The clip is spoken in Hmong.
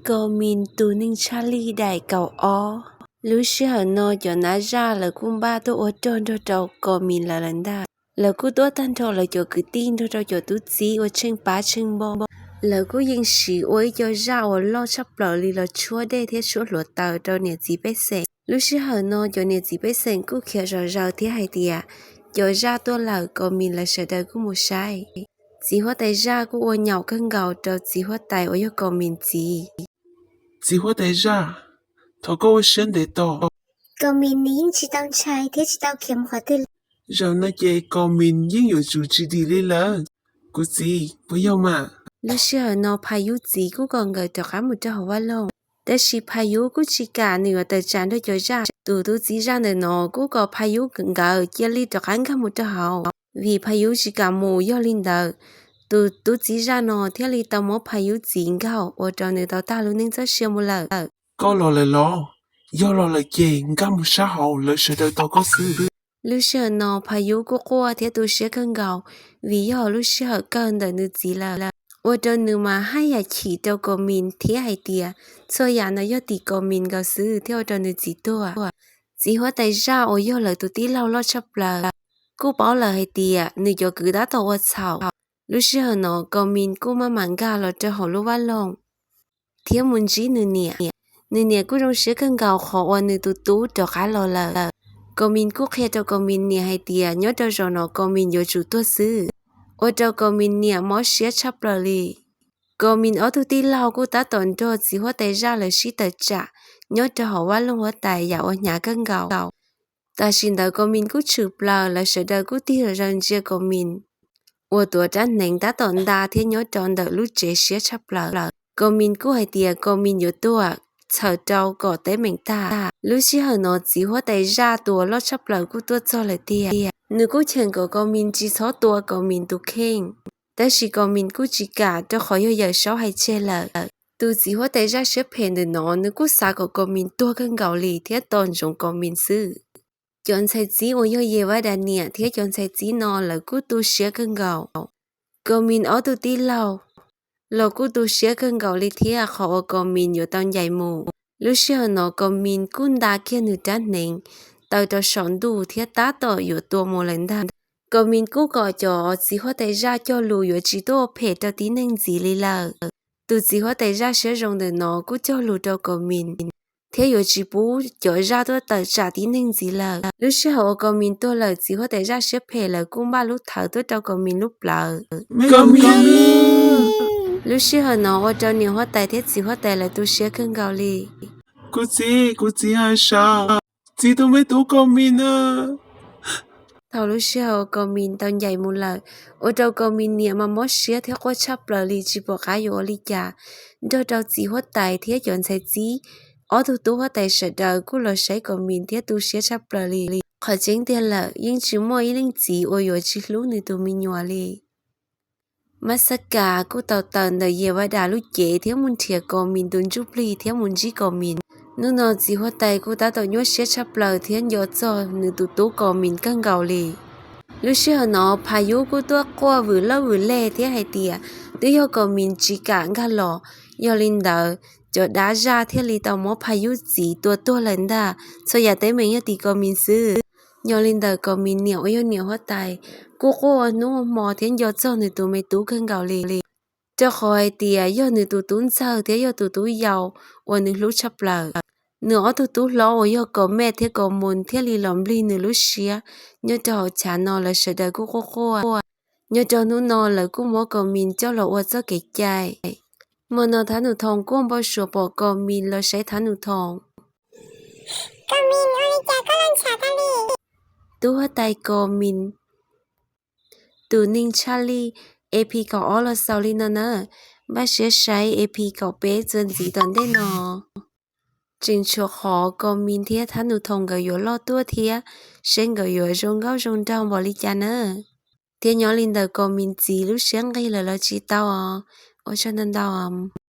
Kom Mis tus neeg tshaj lij daim kaum ob. Lub sij hawm no cov nav zaj lawv kuj npaj tuaj ua rog nrog rau Kom Mis lawv lawm ntag. Lawv kuj tuaj tag nrho lawv cov kwv tij nrog rau cov tub txib ua tsheej pab tsheej npo. Lawv kuj yeej siv ua ib co zaj uas loj tshaj plaws li los tshuab dej thiab tshuab hluav taws rau niam txiv pej xeem. Lub sij hawm no cov niam txiv pej xeem kuj khiav zom zaws thiab hais tias cov zaj tuaj lawm, Kom Mis lawv sawv daws kuj mus saib. Txiv huab tais zaj kuj ua nyaum kawg nkaus rau txiv huab tais uas yog Kom Mis txiv. Txiv huab tais zaj, thov koj ua siab ntev tos. Kom Mis nws yeej tsis tau ntshai thiab tsis tau khiav mus qhov twg li. Zaum no ces Kom Mis yeej yuav tsum tsis dim li lawm. Kuv txiv, puas yog mas? Lub sij hawm no Phas Yub txiv kuj kom nkawd rov qab mus rau hauv vaj loog, tab sis Phas Yub kuj tsis kam, nws yuav tawm tsam nrog cov zaj. Tus tub txib zaj ntawm no kuj kom Phas Yub nkawd cia li rov qab nkag mus rau hauv, vim Phas Yub tsis kam mus. Yog li ntawd, tus tub txib zaj no thiaj li tau muab Phas Yub txiv nkaug ua rau nws tau tag lub neej txoj sia mus lawm. Koj los lawm los? Yog los lawm ces nkag mus sab hauv, lawv sawv daws tos koj xwb. Lub sij hawm no Phas Yub kuj quaj thiab tu siab kawg nkaus, vim yog lub sij hawm kawg ntawm nws txiv lawm, ua rau nws mas haj yam chim rau Kom Mis thiab hais tias txhua yam no yog tim Kom Mis nkawd xwb thiaj ua rau nws txiv tuag. Txiv huab tais zaj uas yog lawv tus tij laug loj tshaj plaws kuj paub lawm hais tias nws cov kwv tab tom ua txhaum. Lub sij hawm no Kom Mis kuj maj mam nkag los rau hauv lub vaj loog thiab mus ntsib nws niam. Nws niam kuj zoo siab kawg nkaus qhov uas nws tus tub rov qab los lawm. Kom Mis kuj qhia rau Kom Mis niam hais tias nyob rau zaum no Kom Mis yuav tsum tuag xwb, ua rau Kom Mis niam mob siab tshaj plaws li. Kom Mis ob tug tij laug kuj tab tom nrog txiv huab tais zaj lawv sib tawm tsam nyob rau hauv vaj loog huab tais yam uas hnyav kawg nkaus. Tam sim ntawd Kom Mis kuj tshwm plaws, lawv sawv daws kuj tig zom zaws ntsia Kom Mis uas tuav rab hneev tab tom nta thiab nyob rau ntawm lub tsev siab tshaj plaws. Kom Mis kuj hais tias Kom Mis yuav tuag txhawm rau kom teeb meem tag. Lub sij hawm no txiv huab tais zaj tus uas loj tshaj plaws kuj tuaj txog lawm tiag. Nws kuj cheem kom Kom Mis tsis txhob tua Kom Mis tus kheej, tab sis Kom Mis kuj tsis kam rau qhov yog Yawm Saub hais tseg lawm. Tus txiv huab tais zaj siab phem ntawm no nws kuj xav kom Kom Mis tuag kawg nkaus li thiab tos ntsoov Kom Mis xwb. Cov ntxhais txib uas yog Yes Vas Das niam thiab cov ntxhais txib no lawv kuj tu siab kawg nkaus. Kom Mis ob tug tij laug los kuj tu siab kawg nkaus li thiab qhov uas Kom Mis yuav tau ncaim mus. Lub sij hawm no Kom Mis kuj nta kiag nws rab hneev taw rau saum ntuj thiab tab tom yuav tua mus lawm ntag. Kom Mis kuj kom cov txiv huab tais zaj cog lus yuav tsis tuaj ua phem rau tib neeg ntxiv li lawm. Tus txiv huab tais zaj siab zoo ntawm no kuj cog lus rau Kom Mis thiab yuav tsis pub cov zaj tuaj tawm tsam tib neeg ntxiv lawm. Lub sij hawm uas Kom Mis tuag lawm, txiv huab tais zaj siab phem lawv kuj npaj lub thawv tuaj rau Kom Mis lub plawv. Kom Mis! Lub sij hawm no ua rau niam huab tais thiab txiv huab tais lawv tu siab kawg nkaus li. Kuv txiv, kuv txiv hais sav, txiv tus me tub Kom Mis na. Thaum lub sij hawm Kom Mis tau ncaim mus lawm, ua rau Kom Mis niam mas mob siab thiab quaj tshaj plaws li tsis pom qab yuav ua li cas. Nrog rau txiv huab tais thiab cov ntxhais txib, ob tug tub huab tais sawv daws kuj los saib Kom Mis thiab tu siab tshaj plaws li. Qhov tseeb tiag lawm yeej tsis muaj ib leej txiv uas yuav tsis hlub nws tus me nyuam li. Mas Xab Kas kuj tau tawm ntawm Yes Vas Das lub cev thiab mus nrhiav Kom Mis tus ntsuj plig thiab mus ntsib Kom Mis. Hnub no txiv huab tais kuj tab tom nyuaj siab tshaj plaws thiab nco txog nws tus tub Kom Mis kawg nkaus li. Lub sij hawm no Phas Yub kuj tuaj quaj vwm loj vwm leg thiab hais tias twb yog Kom Mis tsis kam nkag los, yog li ntawd cov dab zaj thiaj li tau muab Phas Yub txiv tua tuag lawm ntag, txhua yam teeb meem yog tim Kom Mis xwb. Yog li ntawd Kom Mis niam uas yog niam huab tais kuj quaj ua hnub ua hmo thiab nco txog nws tus me tub kawg nkaus li, rau qhov hais tias yog nws tus tub ntxawg thiab yog tus tub yau uas nws hlub tshaj plaws. Nws ob tug tub hlob uas yog Kom Mej thiab Kom Mus thiaj li los nplig nws lub siab. Nyob rau hauv chav no lawv sawv daws kuj quaj quaj. Nyob rau hnub no lawv kuj muab Kom Mis coj los ua txoj kev cai. Hmo no Thab Nus Thoo kuj npau suav pom Kom Mis los saib Thab Nus Thoo. Tub huab tais Kom Mis, tus neeg tshaj lij, E P kaum ob los xaus li no na. Npaj siab saib E P kaum peb txuas ntxiv tom ntej no. Tseem tshuav qhov Kom Mis thiab Thab Nus Thoo nkawd yuav loj tuaj thiab seb nkawd yuav zoo nkauj zoo nraug npaum li cas na. Thiab nyob li ntawm Kom Mis txiv lub siab nqig lawm los tsis tau os. Ua tsaug ntau ntau.